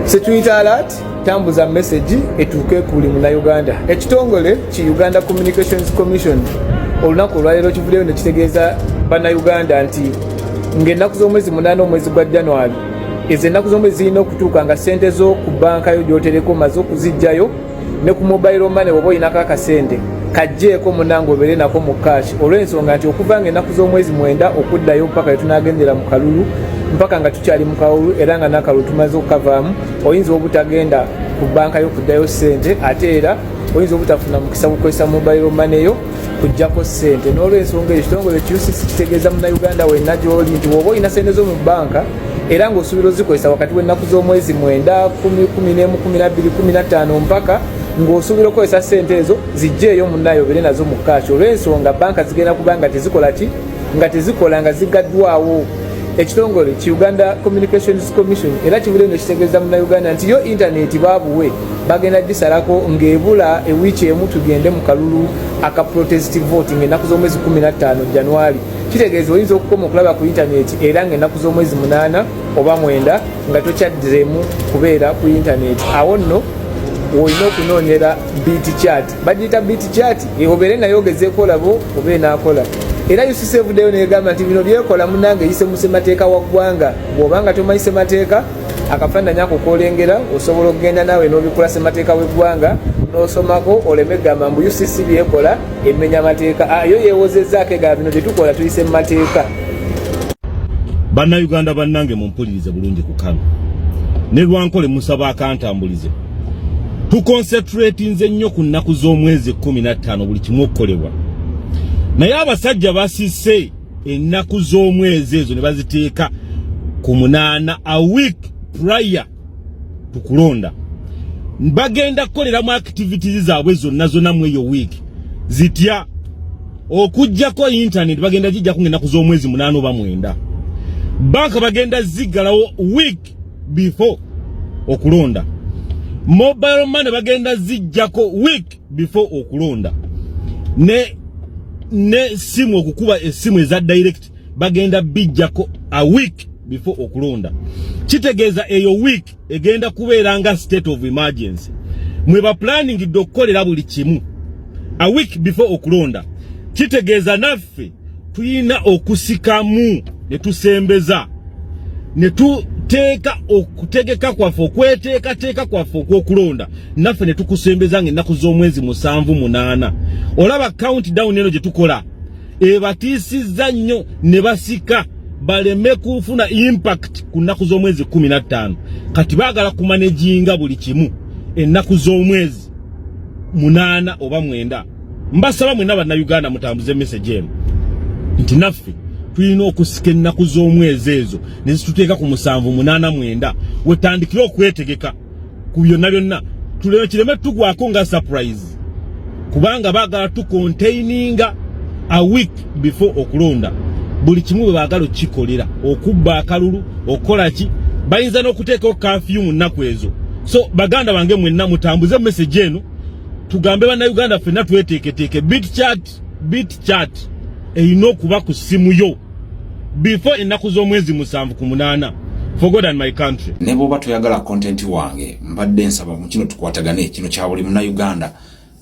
Security alert, tambuza message etuuke ku buli Munnayuganda. Ekitongole ki Uganda Communications Commission olunaku olwaleero kivuddeyo ne kitegeeza Bannayuganda nti ng'ennaku z'omwezi 8 omwezi gwa January, ezo ennaku z'omwezi zirina okutuuka nga ssente zo ku bbanka yo gy'otereka omaze okuziggyayo, ne ku mobile money oba olinako akasente kajjeeko munange obeere nako mu cash, olw'ensonga nti okuva nga ennaku z'omwezi 9 okuddayo mpaka wetunagendera mu kalulu, mpaka nga tukyali mu kalulu era nga n'akalulu tumaze okukavaamu, oyinza obutagenda ku bbanka yo kuddayo ssente, ate era oyinza obutafuna mukisa gukozesa mobile money yo kujjako ssente. N'olwensonga eyo, ekitongole UCC kitegeeza Munnayuganda wenna gy'oli nti bw'oba olina ssente zo mu bbanka era ng'osuubira ozikozesa wakati w'ennaku z'omwezi 9, 10, 11, 12, 15 mpaka ng'osuubira okukozesa ssente ezo, zijjeeyo munnaye obeere nazo mu cash, olw'ensonga banka zigenda kuba nga tezikola ki, nga tezikola, nga zigaddwawo. Ekitongole ki Uganda Communications Commission era kivuddeyo nekitegeeza Munnayuganda nti yo intaneti baabuwe bagenda gisalako ng'ebula ewiiki emu tugende mu kalulu aka protest vote, ng'ennaku z'omwezi 15 January. Kitegeeza oyinza okukoma okulaba ku intaneti era ng'ennaku z'omwezi 8 oba 9 nga tokyaddiremu kubeera ku intaneti. Awo nno olina okunoonyera Bitchat, bagiyita Bitchat, obeere naye ogezeeko olabo oba enaakola. Era UCC evuddeyo negamba nti bino byekola munange eyise mu ssemateeka wa ggwanga. Bw'obanga tomanyi ssemateeka, akafaananyi ako kolengera osobola okugenda naawe n'obikula ssemateeka w'eggwanga n'osomako, oleme gamba mbu UCC byekola emenya mateeka. Ah, yo yeewozezzaako, egamba bino byetukola tuyise mu mateeka. Bannayuganda bannange, mumpulirize bulungi ku kano ne Lwankole musaba akantambulize. Tuconcentratinze nnyo ku nnaku z'omwezi 15 buli kimu okukolebwa, naye abasajja basise ennaku z'omwezi ezo ne baziteeka ku 8, a week prior tukulonda. Bagenda kukoleramu activities zaabwe zonna zonna mu eyo week zitya? Okugjako internet bagenda gijjako ng'ennaku z'omwezi 8 oba 9. Banka bagenda ziggalawo week before okulonda. Mobile money bagenda zijjako week before okulonda. Ne simu, okukuba essimu eza direct, bagenda bijjako a week before okulonda. Kitegeeza eyo week egenda kubeera nga state of emergency mwe ba planningidde okukolera buli kimu a week before okulonda. Kitegeeza naffe tulina okusikamu ne tusembeza ne tuteeka okutegeka kwaffe, okweteekateeka kwaffe okw'okulonda, naffe ne tukusembeza ng'ennaku z'omwezi 7, 8. Olaba count down eno gye tukola ebatiisizza nnyo ne basika baleme kufuna impact ku nnaku z'omwezi 15. Kati baagala kumanaginga buli kimu ennaku z'omwezi 8 oba 9. Mbasaba mwenna Bannayuganda mutambuze message eno nti naffe tulina okusika ennaku z'omwezi ezo ne zituteeka ku 7, 8, 9, wetandikire okwetegeka ku byonna byonna, tuleme kireme tugwako nga surprise, kubanga baagala tucontaininga a week before okulonda buli kimu bwe baagala okukikolera, okubba akalulu, okukola ki, bayinza n'okuteekawo curfew mu nnaku ezo. So baganda bange mwenna, mutambuze message eno, tugambe Bannayuganda ffenna tweteeketeeke. Bitchat erina okuba ku ssimu yo before ennaku z'omwezi 7 ku 8. For God and my country. Ne bw'oba toyagala content wange, mbadde nsaba mu kino tukwatagane. Kino kya buli Munnayuganda.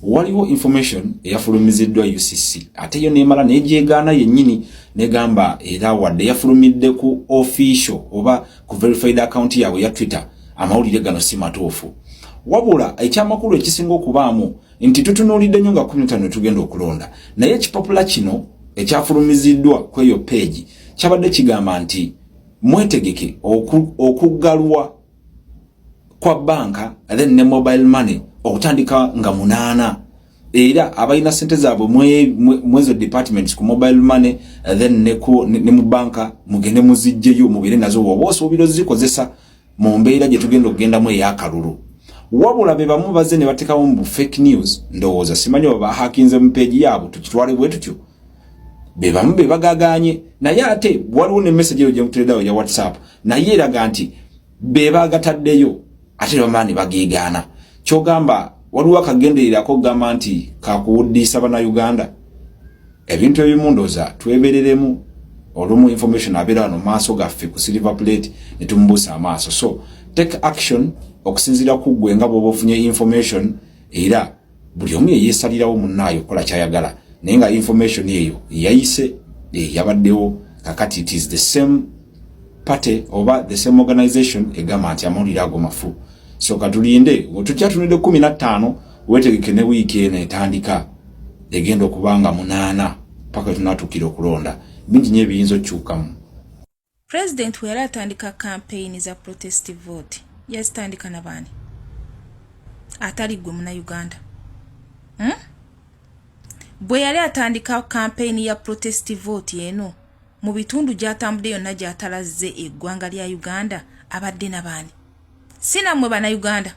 Waliwo information eyafulumiziddwa UCC, ate yo nemala negyegaana yennyini, negamba era wadde yafulumidde ku official oba ku verified account yaabwe ya Twitter, amawulire gano si matuufu. Wabula ekyamakulu ekisinga okubaamu nti tutunuulidde nnyo nga 15 tugenda okulonda, naye ekipapula kino ekyafulumiziddwa ku eyo page kyabadde kigamba nti mwetegeke okuggalwa kwa banka then ne mobile money okutandika nga 8, era abalina sente zaabwe mwezo departments ku mobile money then ne mu banka mugende muzijjeyo mubeere nazo woba osuubira ozikozesa mu mbeera gye tugenda okugendamu ey'akalulu. Wabula be bamu bazze ne bateekawo mu fake news, ndowooza simanyi oba bahakinze mu page yaabwe, tukitwale bwe tutyo, be bamu be bagaganye. Naye ate waliwo ne message eyo gyemutereddawo ya WhatsApp, naye eraga nti be bagataddeyo, ate ne bamala ne bageegaana. Kyogamba waliwo akagendererako okugamba nti kakuwuddiisa Bannayuganda. Ebintu ebimu ndowooza twebereremu. Olumu information abeera wano maaso gaffe ku silver plate ne tumubuusa amaaso. So take action. Okusinziira ku ggwe nga bw'oba ofunye information, era buli omu yeyeesalirawo munnaayo okukola kyayagala, naye nga information eyo yayise, yabaddewo. Kakati it is the same party oba the same organization egamba nti amawulire ago mafu. So katulinde, tukyatunidde 15. Wetegeke ne wiiki eno etandika egenda okuba nga 8 paka tunatuukira okulonda. Bingi nyo ebiyinza okukyukamu. Pulezidenti we yali atandika kampeyini za protest vote, yazitandika na baani atali ggwe Munauganda, Bwe yali atandika kampeyini ya protest vote eno, mu bitundu gy'atambudde yonna gy'atalazze eggwanga lya Uganda, abadde na baani? Si nammwe Bannayuganda?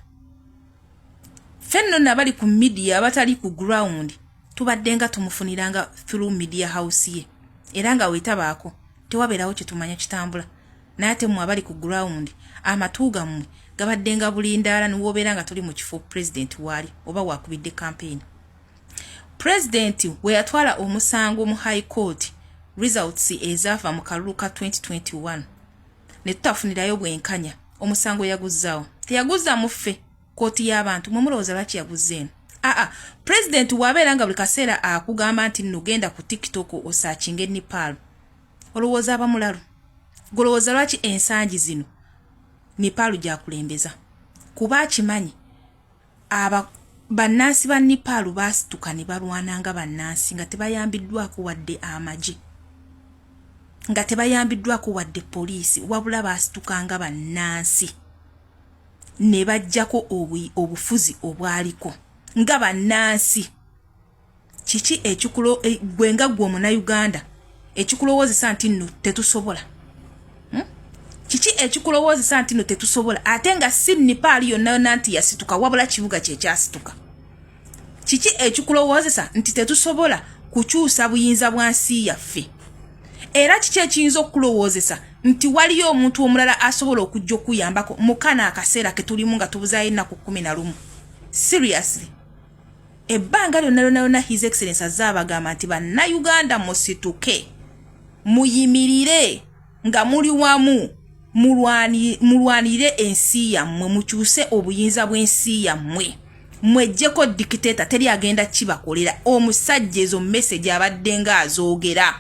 Ffe nno nabali ku media, abatali ku ground, tubadde nga tumufuniranga through media house ye, era nga weetabaako tewabeerawo kyetumanya kitambula. Naye ate mmwe abali ku ground, amatu gammwe gabadde nga bulindaala niwobeera nga tuli mu kifo pulezidenti waali oba wakubidde campaign. Pulezidenti we yatwala omusango mu High Court, results ezaava mu kalulu ka 2021 ne tutafunirayo bwenkanya, omusango yaguzzaawo? Teyaguzza mu ffe kooti y'abantu. Mwe mulowooza lwaki yaguzza eno? Aa, pulezidenti wabeera nga buli kaseera akugamba nti nno genda ku TikTok osearchinga Nepal, olowooza abamulalu? Golowooza lwaki ensangi zino Nepal gyakulembeza? Kuba akimanyi aba bannansi ba Nepal baasituka ne balwana nga bannansi, nga tebayambiddwako wadde amagye, nga tebayambiddwako wadde poliisi, wabula baasituka nga bannansi ne bajjako obufuzi obwaliko nga bannansi. Kiki ekikulo gwe nga gwe Omunauganda ekikulowoozesa nti nno tetusobola, Kiki ekikulowoozesa nti nno tetusobola, ate nga si Nepal yonna yonna nti yasituka, wabula kibuga kyekyasituka? Kiki ekikulowoozesa nti tetusobola kukyusa buyinza bwa nsi yaffe? Era kiki ekiyinza okukulowoozesa nti waliyo omuntu omulala asobola okujja okuyambako mukana akaseera ketulimu nga tubuzaayo ennaku 11? Seriously, ebbanga lyonna lyonna lyonna His Excellence azze abagamba nti Bannayuganda musituke, muyimirire nga muli wamu, mulwanirire ensi yammwe, mukyuse obuyinza bw'ensi yammwe, mwejjeko dictator. Teri agenda kibakolera. Omusajja ezo message abadde nga azoogera,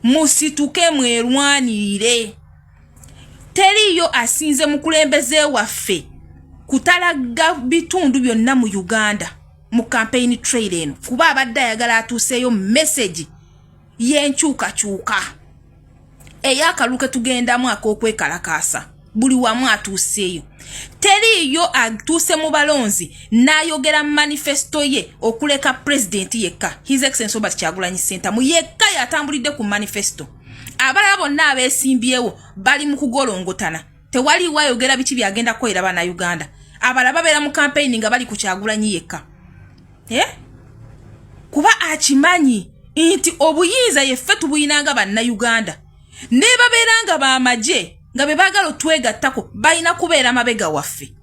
musituke mwerwanirire. Teriyo asinze mukulembeze waffe kutalaga bitundu byonna mu Uganda mu campaign trail eno, kuba abadde ayagala atuuseeyo message y'enkyukakyuka ey'akalulu ke tugendamu ak'okwekalakaasa. Buli wamu atuuseeyo. Teriiyo atuuse mu balonzi n'ayogera manifesto ye okuleka pulezidenti yekka, His Excellence Robert Kyagulanyi Sentamu yekka yatambulidde ku manifesto. Abalala bonna abeesimbyewo bali mu kugolongotana, tewaliiwo ayogera biki byagenda kukolera Bannayuganda. Abalala babeera mu kampeyini nga bali ku Kyagulanyi yekka, eh? Kuba akimanyi nti obuyinza yeffe tubuyinanga Bannayuganda. Ne babeera nga bamagye nga be baagala otwegattako, balina kubeera mabega waffe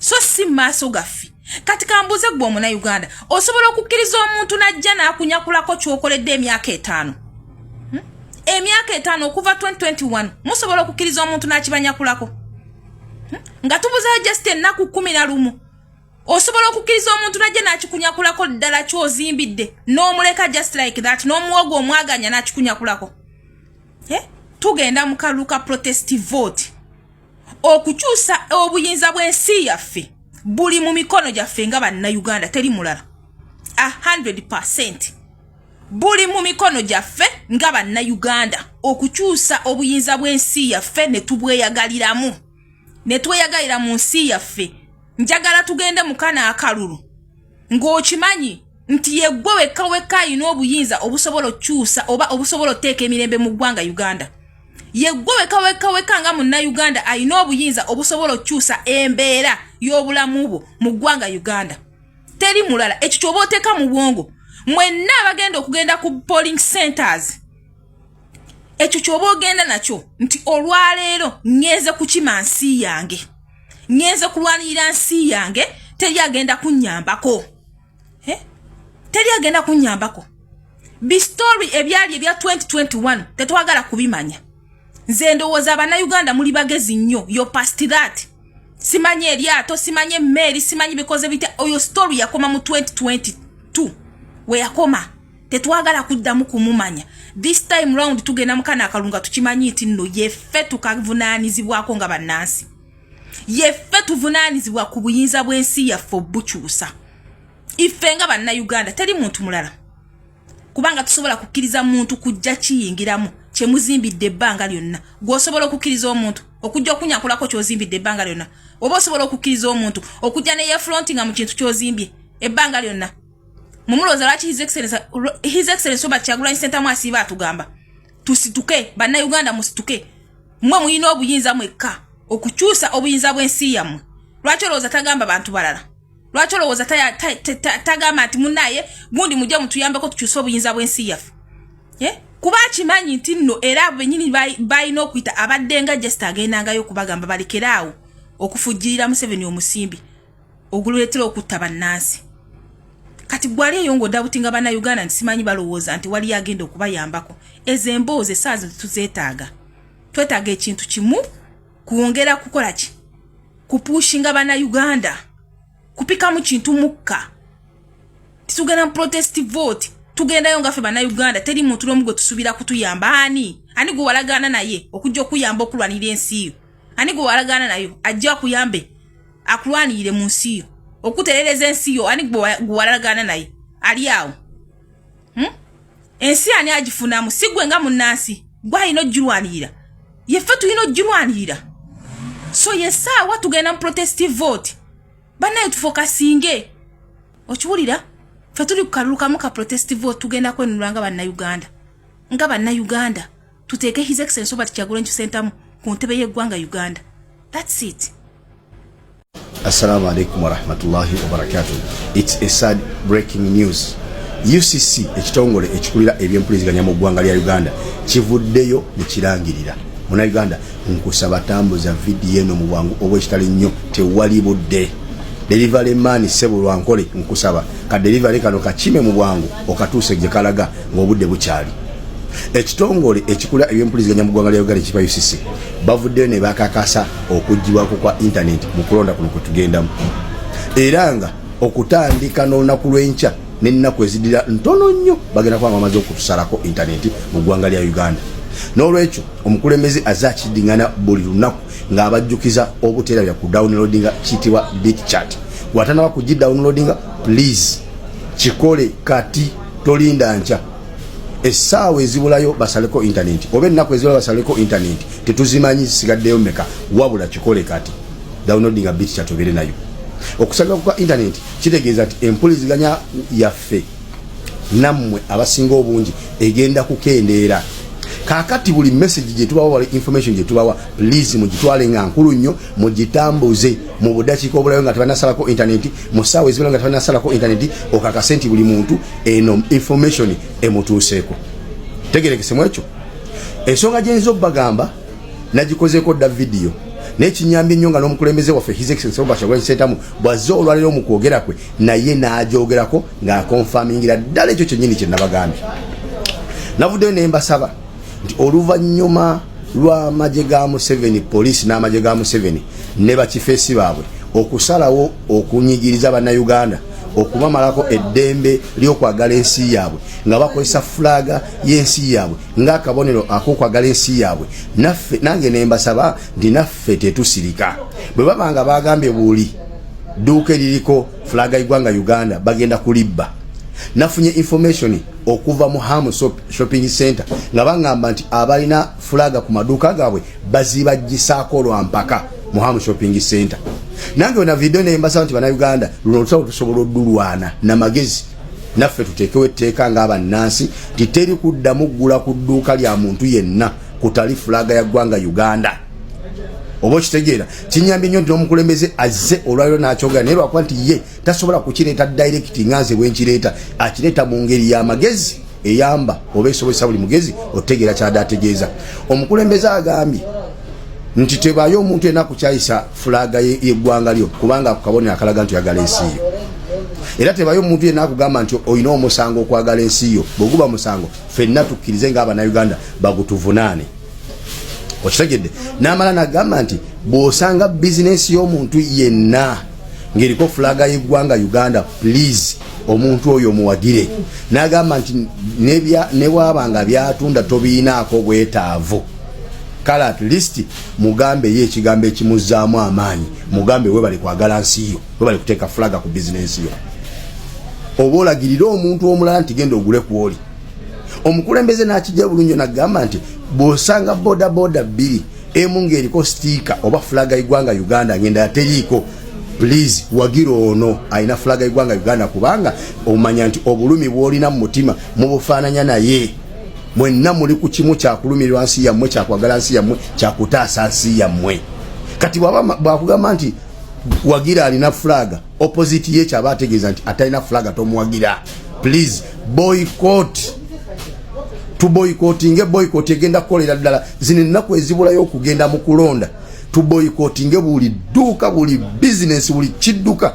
so si maaso gaffe. Kati kambuuze gwe Omunauganda, osobola okukkiriza omuntu n'ajja n'akunyakulako kyokoledde emyaka 5, Emyaka 5 okuva 2021, musobola okukkiriza omuntu n'akibanyakulako, Nga tubuzaayo just ennaku 11, osobola okukkiriza omuntu najja n'akikunyakulako ddala kyozimbidde, n'omuleka just like that, n'omuwogo omwaganya n'akikunyakulako, eh? Tugenda mu kalulu ka protest vote. Okukyusa obuyinza bw'ensi yaffe buli mu mikono gyaffe nga Bannayuganda, teri mulala. 100 buli mu mikono gyaffe nga Bannayuganda okukyusa obuyinza bw'ensi yaffe ne tubweyagaliramu, ne tweyagalira mu nsi yaffe. Njagala tugende mukana akalulu ng'okimanyi nti yeggwe wekka wekka alina obuyinza obusobola okukyusa oba obusobola oteeka emirembe mu ggwanga Uganda. Yeggwe wekka wekka wekka nga Munnayuganda alina obuyinza obusobola okukyusa embeera y'obulamu bwo mu ggwanga Uganda, teri mulala. Ekyo kyoba oteeka mu bwongo mwenna abagenda okugenda ku polling centers. Ekyo kyoba ogenda nakyo nti olwaleero ŋŋenze kukima nsi yange, ŋŋenze kulwanirira nsi yange, teri agenda kunnyambako, eh? Teri agenda kunnyambako. Bistory ebyali ebya 2021 tetwagala kubimanya. Nze ndowooza Abannayuganda muli bagezi nnyo, you're past that. Simanyi eryato, simanyi emmeeri, simanyi bikoze bitya. Oyo story yakoma mu 2022 we yakoma. Tetwagala kuddamu kumumanya. This time round tugenda mukana akalunga, tukimanyi nti nno yeffe tukavunaanizibwako nga bannansi, yeffe tuvunaanizibwa ku buyinza bw'ensi yaffe obukyusa ife nga Bannayuganda, teri muntu mulala, kubanga tusobola kukkiriza muntu kujja kiyingiramu kyemuzimbidde ebbanga lyonna. Gweosobola okukkiriza omuntu okujja okunyakulako kyozimbidde ebbanga lyonna, oba osobola okukkiriza omuntu okujja neyefrontinga mu kintu kyozimbye ebbanga lyonna? Mumulowooza lwaki His Excellency Robert Kyagulanyi Ssentamu asiiba atugamba tusituke? Bannayuganda, musituke, mmwe muyina obuyinza mwekka okukyusa obuyinza bw'ensi yammwe. Lwaki olowooza tagamba bantu balala? Lwaki olowooza tagamba nti munaye gundi mujje mutuyambeko tukyuse obuyinza bw'ensi yaffe? Eh? Kuba akimanyi nti nno era abo benyini balina okuyita abadde nga just agendangayo okubagamba balekeraawo okufujjirira Museveni omusimbi oguleetera okutta bannansi. Kati gwali eyo ng'odoubtinga Bannayuganda nti simanyi balowooza nti waliyo agenda okubayambako. Ezo emboozi essaawa zino tetuzeetaaga. Twetaaga ekintu kimu, kwongera kukola ki? Kupushinga Bannayuganda, kupikamu kintu mukka. Titugenda mu protest vote, tugendayo nga ffe Bannayuganda. Teri muntu n'omu gwe tusuubira kutuyamba. Ani gwe walagaana naye okujja okuyamba okulwanira ensi yo? Ani gwe walagaana nayo ajja akuyambe akulwanirire mu nsi yo, okuterereza ensi yo? Ani gwe walagaana naye ali awo? Ensi ani agifunamu? Si gwe nga munnansi gwe alina ogirwanirira? Yeffe tulina ogirwanirira. So yesaawa tugenda mu protest vote. Bannaye, tufocusinge. Okiwulira? Ffe tuli ku kalulu kamu ka protest vote. Tugenda kwenunula nga Bannayuganda, nga Bannayuganda tuteeke His Excellence Robert Kyagulanyi Ssentamu ku ntebe y'eggwanga Uganda. That's it. Assalamu alaikum warahmatullahi wabarakatuh. It's a sad breaking news. UCC, ekitongole ekikulira ebyempuliziganya mu ggwanga lya Uganda, kivuddeyo ne kirangirira. Munauganda, nkusaba tambuza vidiyo eno mu bwangu obwekitali nnyo, tewali budde. Delivery man Sebulwankole, nkusaba ka delivery kano kakime mu bwangu okatuuse gye kalaga ng'obudde bukyali. Ekitongole ekikula ebyempuliziganya mu ggwanga lya Uganda ekipa UCC bavuddeyo ne bakakasa okugibwako kwa intaneti mu kulonda kuno kwe tugendamu, era nga okutandika n'olunaku lw'enkya n'ennaku eziddira ntono nnyo bagenda kuba nga bamaze okutusalako intaneti mu ggwanga lya Uganda. N'olwekyo omukulembeze azze akiddingana buli lunaku ng'abajjukiza obuteerabya ku downloadinga kiyitibwa Bitchat. Watanaba kugidownloadinga, please kikole kati, tolinda nkya. Essaawa ezibulayo basaleko intaneti oba ennaku ezibulayo basaleko intaneti tetuzimanyi zisigaddeyo meka, wabula kikole kati, downloadinga Bitchat obeere nayo. Okusalibwa kwa intaneti kitegeeza nti empuliziganya yaffe nammwe abasinga obungi egenda kukendeera. Kaakati buli message gyetubawa, buli information gyetubawa, please mugitwale nga nkulu nnyo, mugitambuze mu budakiika obulayo nga tebanasalako intaneti, mu ssaawa ezibulayo nga tebanasalako intaneti, okakase nti buli muntu eno information emutuuseeko. Tegerekesemu ekyo. Ensonga gyenza obbagamba nagikozeeko dda vidiyo, naye kinyambye nnyo nga n'omukulembeze waffe His Excellency Robert Kyagulanyi Ssentamu bw'azze olwaleero mu kwogera kwe naye n'agyogerako ng'aconfirmingira ddala ekyo kyennyini kye nabagambye. Navuddeyo ne mbasaba nti oluvannyuma lw'amagye ga Museveni, poliisi n'amagye ga Museveni ne bakifeesi baabwe okusalawo okunyigiriza Bannayuganda, okubamalako eddembe ly'okwagala ensi yaabwe nga bakozesa fulaaga y'ensi yaabwe ng'akabonero ak'okwagala ensi yaabwe, naffe nange ne mbasaba nti naffe tetusirika. Bwe baba nga bagambye buli dduuka eririko fulaaga y'eggwanga Uganda bagenda kulibba, nafunye information okuva mu Ham Shopping Center nga baŋŋamba nti abalina fulaaga ku maduuka gaabwe bazibagisaako lwampaka mu Ham Shopping Center. Nange wena video nembasaba nti Bannayuganda, luno olutalo tusobola oddulwana namagezi, naffe tuteekewo etteeka ng'abannansi nti teri kuddamu ggula ku dduuka lya muntu yenna kutali fulaaga ya ggwanga Uganda. Oba okitegeera? Kinyambye nnyo nti n'omukulembeze azze olwaliro n'akyogera, naye lwakuba nti ye tasobola kukireeta direct nga nze bwenkireeta, akireeta mu ngeri y'amagezi eyamba oba esobozesa buli mugezi otutegeera kyadde ategeeza. Omukulembeze agambye nti tebaayo omuntu yenna kukyayisa fulaaga y'eggwanga lyo, kubanga ako kabonero akalaga nti oyagala ensi yo. Era tebayo omuntu yenna akugamba nti olina omusango okwagala ensi yo. Bwe guba musango, ffenna tukkirize ng'Abannayuganda bagutuvunaane. Okitegedde? N'amala nagamba nti bw'osanga bizinensi y'omuntu yenna ng'eriko fulaga y'eggwanga Uganda, please, omuntu oyo omuwagire. N'agamba nti ne bwaba nga byatunda tobiinaako bwetaavu, kale at least mugambe ye ekigambo ekimuzzaamu amaanyi, mugambe, "Webale kwagala nsi yo, webale kuteeka fulaga ku bizinensi yo," oba olagirire omuntu omulala nti, "Genda ogule kwoli." Omukulembeze n'akijja bulungi nagamba nti bw'osanga boda boda bbiri, emu ng'eriko sticker oba fulaga y'eggwanga Uganda, ngenda teriiko, please wagira ono alina fulaga y'eggwanga Uganda, kubanga omanya nti obulumi bw'olina mu mutima mubufaananya naye. Mwenna muli ku kimu, kyakulumirirwa nsi yammwe, kyakwagala nsi yammwe, kyakutaasa nsi yammwe. Kati bwakugamba nti wagira alina fulaga, opposite ye kyaba ategeeza nti atalina fulaga tomuwagira. Please boycott, tuboycottinge. Boycott egenda kukolera ddala zino ennaku ezibulayo okugenda mu kulonda. Tuboycottinge buli dduuka, buli bizinesi, buli kidduka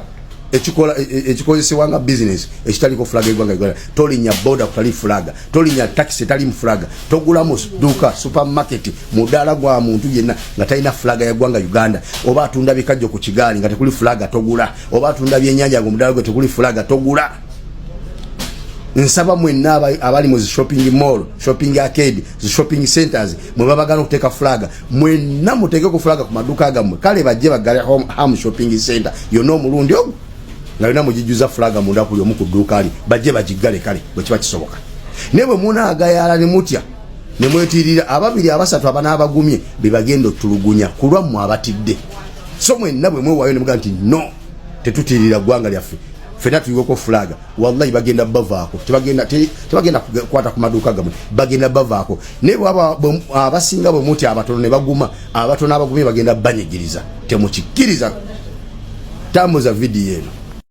ekikola ekikozesebwa nga bizinesi ekitaliko fulaga eggwanga Uganda. Tolinya boda kutali fulaga, tolinya takisi etali mu fulaga, togula mu dduuka, supermarket, mudaala gwa muntu yenna nga talina fulaga ya ggwanga Uganda. Oba atunda bikajjo ku kigaali nga tekuli fulaga, togula. Oba atunda byenyanja nga omudaala gwe tekuli fulaga, togula. Nsaba mwenna abali mu zi shopping mall, shopping arcade, zi shopping centers mwe babagana okuteeka fulaga, mwenna muteeke ku fulaga ku maduuka gammwe. Kale bajje baggale Ham Shopping Center yonna omulundi ogwo nga yonna mugijjuza fulaga munda, kuli omu ku dduuka li bajje bagiggale, kale bwe kiba kisoboka. Naye bwe munaagayala ne mutya ne mwetiirira, ababiri, abasatu, abanaabagumye be bagenda otulugunya ku lwammwe abatidde. So mwenna bwe mwewaayo ne mugamba nti, "No, tetutiirira ggwanga lyaffe, ffenna tuyiweko fulaga," wallahi bagenda bavaako. Tebagenda kukwata ku maduuka gammwe, bagenda bavaako. Naye bwaba abasinga bwe mutya, abatono ne baguma, abatono abagumye bagenda banyigiriza. Temukikkiriza. Tambuza vidiyo eno.